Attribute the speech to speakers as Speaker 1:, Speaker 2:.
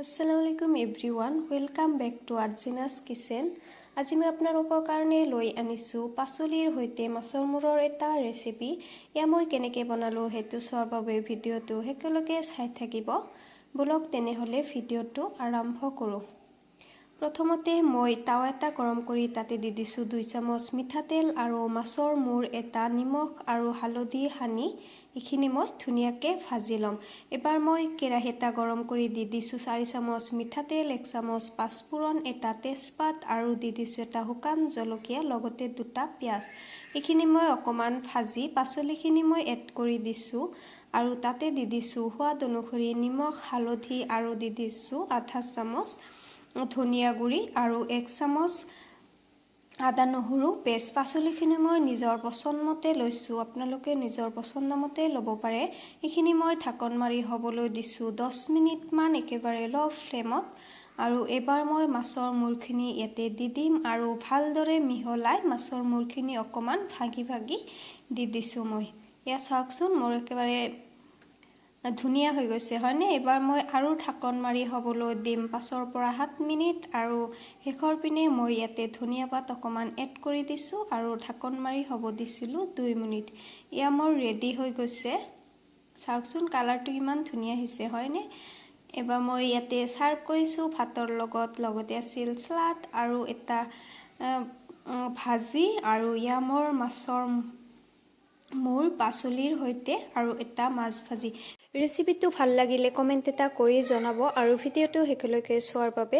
Speaker 1: আসসালামু আলাইকুম everyone, welcome back to Arjina's Kitchen। আজি মই আপোনালোকৰ কাৰণে লৈ আনিছোঁ পাচলিৰ সৈতে মাছৰ মূৰৰ এটা ৰেচিপি। এয়া মই কেনেকৈ বনালোঁ, সেইটো চোৱাৰ বাবে ভিডিঅ'টো একেলগে চাই থাকিব। ব'লক তেনেহ'লে ভিডিঅ'টো আৰম্ভ কৰোঁ। প্ৰথমতে মই তাৱা এটা গৰম কৰি তাতে দি দিছোঁ 2 চামুচ মিঠাতেল আৰু মাছৰ মূৰ এটা নিমখ আৰু হালধি সানি এইখিনি মই ধুনীয়াকৈ ভাজি ল'ম। এবাৰ মই কেৰাহী এটা গৰম কৰি দি দিছোঁ 4 চামুচ মিঠাতেল, 1 চামুচ পাঁচফোৰণ, এটা তেজপাত আৰু দি দিছোঁ এটা শুকান জলকীয়া, লগতে দুটা পিঁয়াজ। এইখিনি মই অকণমান ভাজি পাচলিখিনি মই এড কৰি দিছোঁ আৰু তাতে দি দিছোঁ সোৱাদ অনুসৰি নিমখ, হালধি আৰু দি দিছোঁ আধা চামুচ ধনিয়া গুড়ি আৰু 1 চামুচ আদা নহৰু পেষ্ট। পাচলিখিনি মই নিজৰ পচন্দমতে লৈছোঁ, আপোনালোকে নিজৰ পচন্দমতে ল'ব পাৰে। এইখিনি মই ঢাকন মাৰি হ'বলৈ দিছোঁ 10 মিনিটমান একেবাৰে ল' ফ্লেমত। আৰু এইবাৰ মই মাছৰ মূৰখিনি ইয়াতে দি দিম আৰু ভালদৰে মিহলাই মাছৰ মূৰখিনি অকণমান ভাগি ভাগি দি দিছোঁ মই। এয়া চাওকচোন, মোৰ একেবাৰে ধুনীয়া হৈ গৈছে, হয়নে? এইবাৰ মই আৰু ঢাকন মাৰি হ'বলৈ দিম 5ৰ পৰা 7 মিনিট। আৰু শেষৰ পিনে মই ইয়াতে ধনিয়া পাত অকণমান এড কৰি দিছোঁ আৰু ঢাকন মাৰি হ'ব দিছিলোঁ 2 মিনিট। এয়া মোৰ ৰেডি হৈ গৈছে। চাওকচোন, কালাৰটো কিমান ধুনীয়া আহিছে, হয়নে? এবাৰ মই ইয়াতে ছাৰ্ভ কৰিছোঁ ভাতৰ লগত। লগতে আছিল চালাড আৰু এটা ভাজি আৰু এয়া মোৰ মাছৰ মূৰ পাচলিৰ সৈতে আৰু এটা মাছ ভাজি। ৰেচিপিটো ভাল লাগিলে কমেণ্ট এটা কৰি জনাব আৰু ভিডিঅ'টো শেষলৈকে চোৱাৰ বাবে